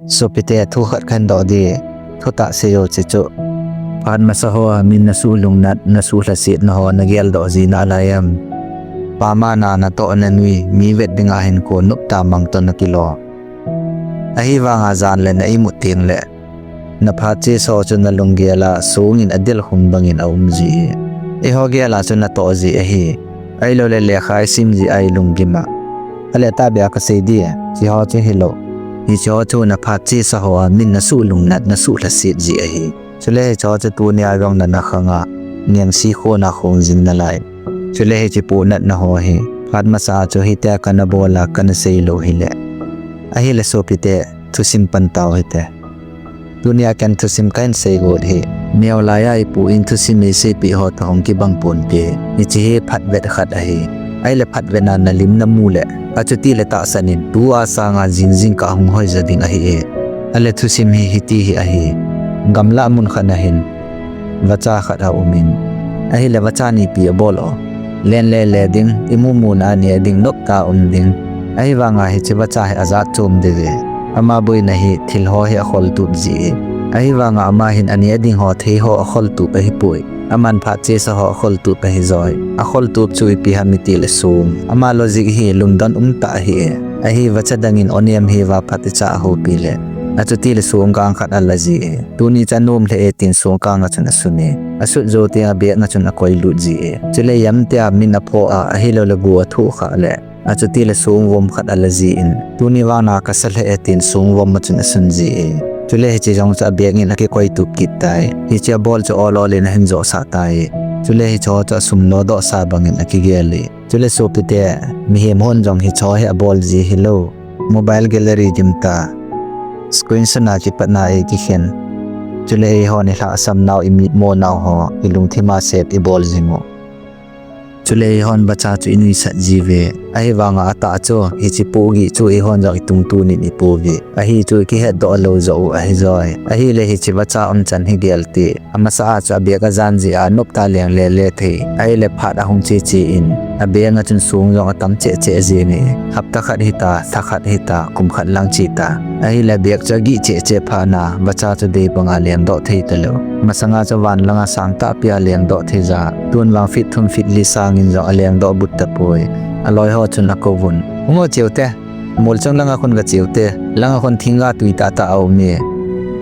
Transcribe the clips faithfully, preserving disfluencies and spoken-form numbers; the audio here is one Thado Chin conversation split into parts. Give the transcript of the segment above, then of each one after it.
Sopite, thu khat kahin doh ding, thutah seiyo, hiche chu phat masa hoa min nasuh lungnat, nasuh lhasetna ho nagel doh ji nalai em? Pamana natoh nanui, mi vet dinga hin ko noptah mang toh nakilo. Ahivanga jan le na imut teng le, na phat chesa ho chu nalunggel a songin adel khum bangin aum ji. Eiho gel a chu natoh ji ahi. Ahilou le lekha isim ji a ilunggim a. Ale tahbeh a kasei ding, hiche ho chu hilou. Hiche ho chu na phat chesa hoa min nasuh lungnat, nasuh lhaset ji ahi. Chule hiche ho chu tunia jong nana khang a, nengse khon a khong jing nalai. Chule hiche pohnatna ho hi phat masa a chu hitia kana bol a kana sei lou hile. Ahile sopite, thusim pan tau hite. Tunia ken thusim kahin sei got hi, neo lai a ipu in thusim eiseipeh ho toh hung kibang ponte. Hiche hi phatvet khat ahi. Ahile phatvet na nalim namu le, achuti le tahsan in, tua sanga jing jingkah hung hoijo ding ahi e. Ale thusim hi hiti hi ahi. Gamlah mun khat na hin vacha khat aumin, ahile vacha nipi abol o. Len le le ding, imu muna ane ding, noptah um ding. Ahivanga hiche vacha hi ajat chom ding ve. Ama boina hi thil ho hi akholtup ji e. Ahivanga ama hin ane ding ho, thei ho akholtup ahipoi. Aman phat chesa ho akholtup ahijoi. Akholtup chu ipi ham itile song. Ama logic hi lungdon umtah ahi e. Ahi vacha dangin onem hi vaphat icha ahoupi le, achuti le songkang khat ala ji e. Tuni chu anom lheh e tin songkang a chun asun e. Asut jou teng a bag a chun akoilut ji e. Chule jamtia min aphoh a, ahilou le go athoh khah le, achuti le songvom khat ala jin, tuni vang na kasa lheh e tin songvom a chun asun ji e. Chule hiche jong chu abag in akikoitup kit tai. Hiche abol chu ol ol in ahin johsah tai. Chule hiche ho chu asum nodohsa bangin akigel e. Chule sopite, mihem hon jong hiche ho hi abol ji hilou. Mobile gallery dimtah, screenshot a kipatna eikikhen. Chule eihon ilhahsam nau, imitmo nau ho ilungthim a sep ibol jing u. Chule eihon vacha chu inuisat ji uve. Ahivanga atah chu hiche pohgih chu eihon jong itungtun in ipo uve. Ahi chu ikihetdoh lou joh u ahijoi. Ahile hiche vacha umchan hi gel te. Amasa a chu abag ajan jeh a noptah leng le le thei. Ahile phat ahung che che in, abag a chun song jong atam cheh cheh jenge. Hapta khat hita, lha khat hita, kum khat lang cheta. Ahile bag chu agih cheh cheh phat na, vacha chu dei banga lengdoh thei talou. Masanga chu van langa sangtahpi a lengdoh thei ja. Tun vang feet thum feet li sangin jong alengdoh but tapoi. Aloi ho chun akouvun, hung o cheu te. Mol chang langa khun gache ute, langa khun thingga tui tahtah aume.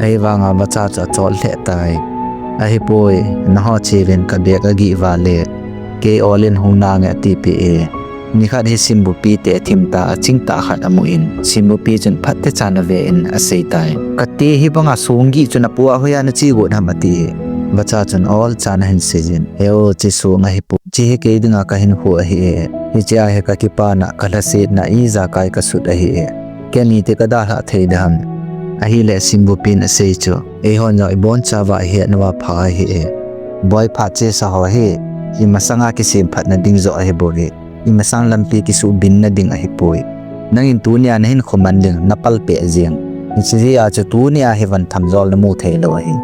Ahivanga vacha chu achol lheh tai. Ahipoi, nangho cheuvin, kabag agih vale, kei ol in hung nange atipeh e. Nikhat hi simbupi te thimtah achingtah khat amun, simbupi chun phatechan ave in aseitai. Kati hibanga song gih chu napoh a hoiya nache got ham ati. Vacha chun olchan ahin seijin, heo, hiche song ahipoi. Hiche hi kei dinga kahinkho ahi e. Hiche a hi kakipana, kalhasetna, ijakai kasut ahi e. Ken iti kadalhah thei ding ham. Ahile simbupin asei chu, eihon jong ibonchauva ihetnauva pha ahi e. Boi, phat chesa ho hi imasanga kisemphatna ding joh ahibouve. Imasang lampi kisuhbinna ding ahipoi. Nangin tunia nahinkho man ding, napalpeh jeng. Hiche jeh a chu tunia hi vantham jol namu theilou ahi.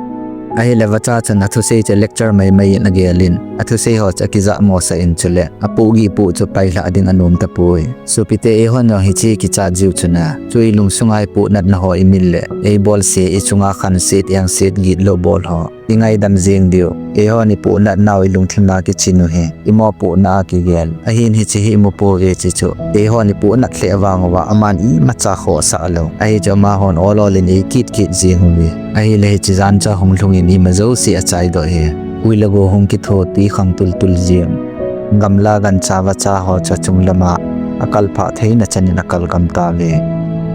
Ahile vacha chun athusei chu lecture maimai in agelin, athusei ho chu akijahmosah in chule, apohgih poh chu pailhah ding anom tapoi. Sopite, eihon jong hiche kichat jiu chun a, chu ilungsunga ipohnatna ho imil le, eibolse, ichunga khanset, engset, gitlou bol ho ingaidam jeng diu. Eihon ipohnatnau ilungthima kichin u hi imopohna a kigel ahin, hiche hi imupouve hiche chu. Eihon ipohnat lheh vang uva aman imacha khohsah lou. Ahi chu amahon ol ol in eikit kit jeng uve. Ahile hiche jan chu ahung lhungin ima jouse achaidoh e. Hui le go hung kitho, twikhang tultul jeng. Gamla gancha vacha ho chu achung lama akalphah theina chanin akalgam tauve.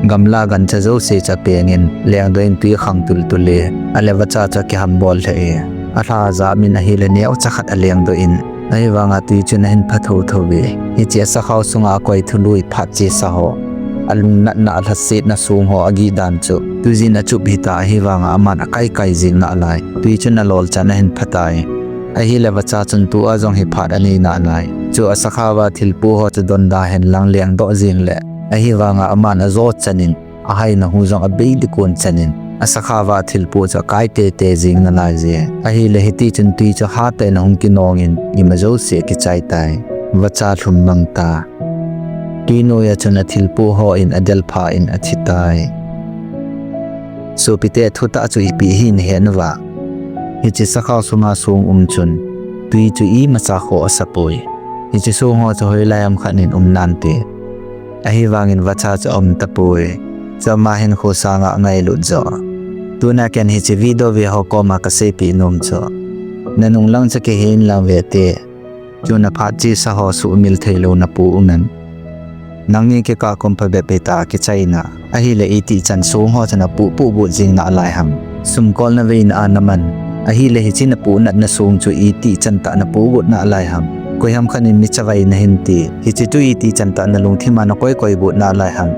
Gamla gancha jouse chu apengin lengdoh in twikhang tultul e. Ale vacha chu akihambol lheh e. Alha ajah min ahile neocha khat alengdoh in, ahivanga twi chun ahin pha thouthou ve. Hiche asakhao sunga akoi thului phat chesa ho, alungnatna, alhasetna song ho agih dan chu tuijin achup hita, ahivanga aman akaikai jeng nalai. Twi chun alolchan ahin phatai. Ahile vacha chun tua jong hi phat anei nalai. Chu asakhao a thilpoh ho chu donda henlang lengdoh jeng le, ahivanga aman ajo chanin, ahaina hu jong abei dikon chanin, asakhao a thilpoh chu akai teitei jeng nalaiye. Ahile hitichun twi chu hatah in ahung kinongin ima jouse akichai tai. Vacha lhum mangta. Twinoiya chun athilpoh hon adelpha in athitai. Sopite, thutah chu ipi hi nahet uva? Hiche sakhao sunga song um chun tui chu imacha khoh asapoi. Hiche song ho chu hoilai ham khat in um nante. Ahivangin vacha chu aum tapoi. Chu ama hinkho sanga ngailut joh. Tuna ken hiche video ve ho koma kaseipeh nom chu, nanung lang chu kihen lang vete. Chu naphat chesa ho suhmil theilou napoh umin, nangni kikah kom phabep hita kichaina. Ahile itih chan song ho chu napoh pohbut jing nalai ham? Sumkolna veina a naman. Ahile hiche napoh natna song chu itih chan tah napohbut nalai ham? Koiham khat in mi chavai nahin ti. Hiche chu itih chan tah nalungthima nakoikoi but nalai ham?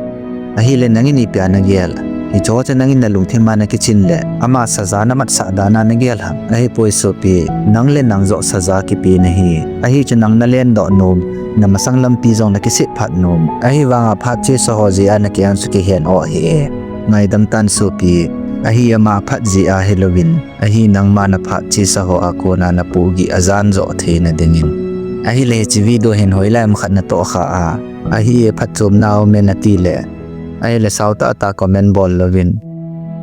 Ahile nangin ipia nagel? Hicheho chu nangin nalungthima nakichin le ama saja namatsah dana nagel ham? Ahipoi sopi, nang le nang joh saja kipe nahi. Ahi chu nang nalendoh nom, namasang lampi jong nakiset phat nom. Ahivanga phat chesa ho jeh a nakeng chu kihen o hi. Ngaidam tan sopi, ahi ama phat jeh a hilouvin, ahi nangma naphat chesa ho a kona napohgih ajan joh theina dingin. Ahile hiche video hin hoilai ham khat natohkha a? Ahi, phatchomna aume natile, ahile sao tahtah comment bol louvin,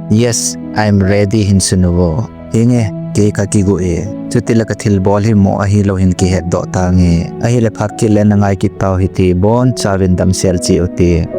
Yes, I'm ready hin sun uvo. Henge, kei kakigo e. Chutile kathilbol hi mo ahilou hin kihetdoh tange. Ahile phat kit le nangai kit tau hite, bonchauvin damsel cheh ute.